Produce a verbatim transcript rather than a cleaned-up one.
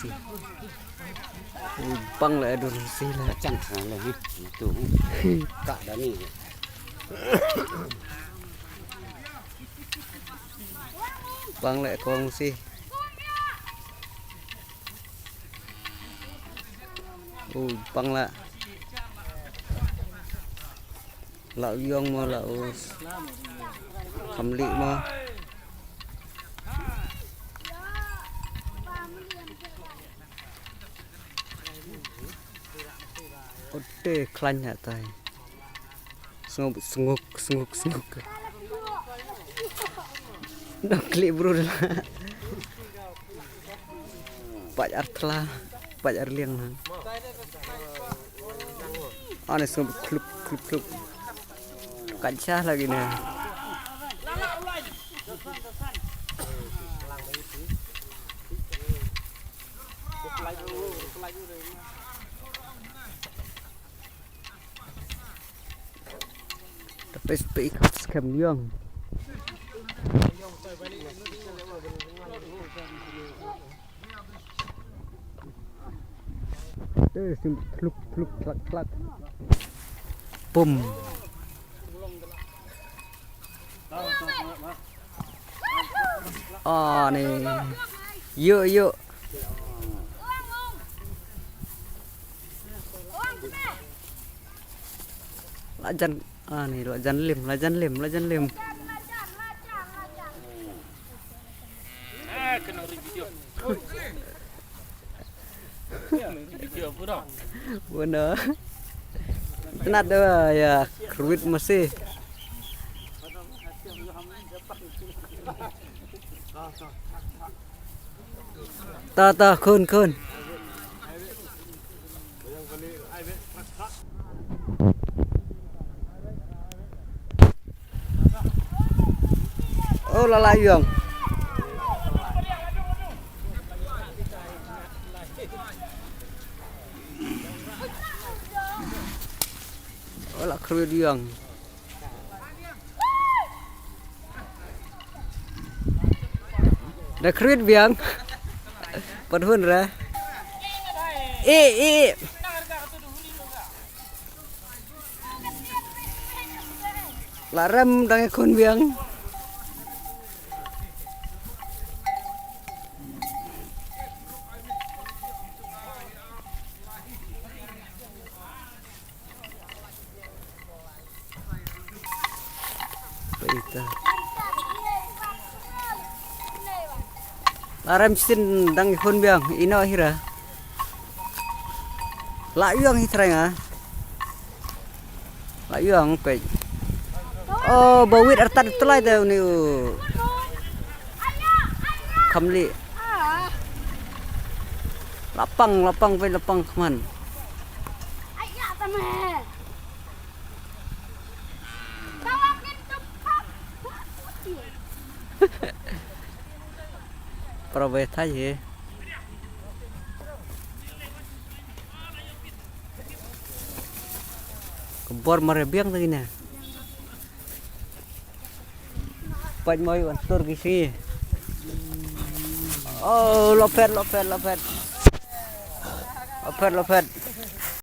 U bang la dur si la. Chan sa la hi. Tu. Ka da ni. Bang la kong si. U bang la. La u yong mo la u. Kam li mo. Ote klan ya tai. Snguk snguk snguk snguk. Dang klik bro dah. Pat ar tla, pat ar liang na. Ane snguk klup klup klup. Kacha lagi na. Tapi sepi ikat skam yang. Terus kluk kluk klak klak. Pum. Ah, ni. Yuk, yuk. Lajan, ah, ni, lajan lim, lajan lim, lajan lim. Bueno. Tenat dah ya, kruit masih. Ta ta khun khun. Oh la la yong. Oh la kruid yong. Da kruid biang. Pat hun ra. E e. La rem dang khun biang. Ita. La rem sin dang hun biang ino hira. La yong hi trai nga. La yong pek. Oh, bawit artat telai dah ni u. Kamli. Lapang lapang pek lapang keman. Para bai thai he. Kebor mare biang lagi ne. Pait moi wan tur kisi. Oh, lopet lopet lopet. Lopet lopet.